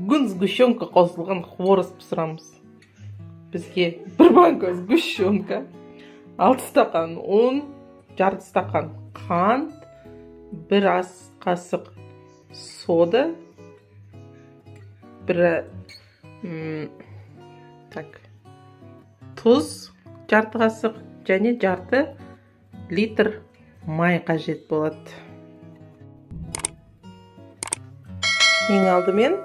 Бүгін сгущенка қосылған хворост пісіреміз. Бізге 1 банка сгущенка, 6 стақан ұн, жарты стақан қант, 1 ас қасық сода, 1 тұз жарты қасық және жарты литр май қажет болады. Ең алдымен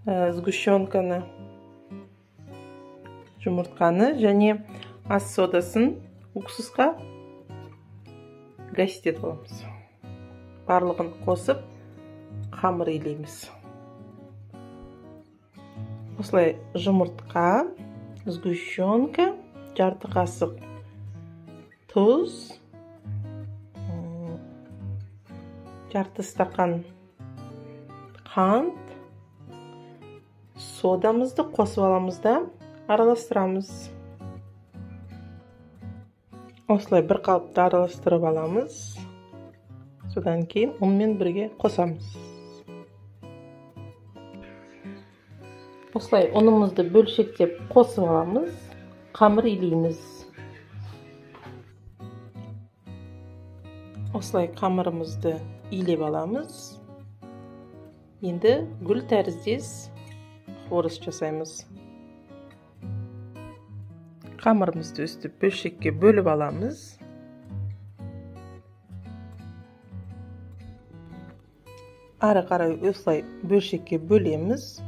сгущенканы, жұмыртқаны және ас содасын уксусқа гасить етіп аламыз. Барлығын қосып қамыр илейміз. Осылай жұмыртқа, сгущенка, жарты қасық тұз, жарты стақан қант, содамызды қосып аламыз да араластырамыз. Осылай бір қалыпты араластырып аламыз. Содан кейін ұнмен бірге қосамыз. Осылай ұнымызды бөлшектеп қосып аламыз, қамыр илейміз. Осылай қамырымызды илеп аламыз. Енді гүл тәріздес хворост жасаймыз. Қамырымызды өстіп бөлшекке бөліп аламыз. Ары қарай осылай бөлшекке бөлеміз.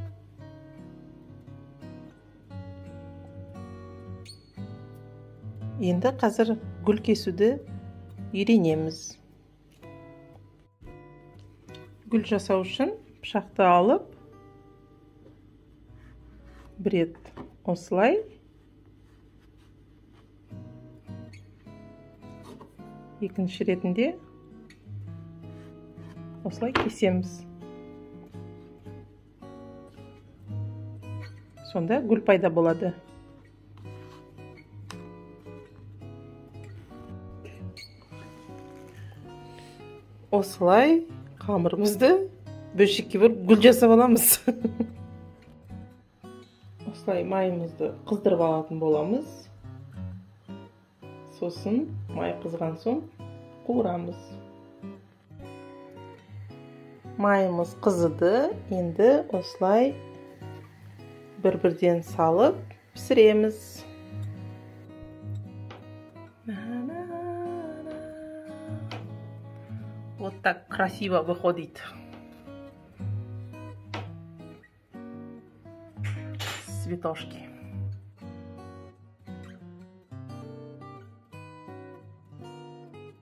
Енді қазір гүл кесуді үйренеміз. Гүл жасау үшін пышақты алып, бір рет осылай, екінші ретінде осылай кесеміз. Сонда гүл пайда болады. Осылай қамырымызды бөлшекке бөліп гүл жасап аламыз. Осылай майымызды қыздырып алатын боламыз. Сосын май қызған соң қуырамыз. Майымыз қызыды. Енді осылай бір-бірден салып пісіреміз. Вот так красиво выходит. Цветочки.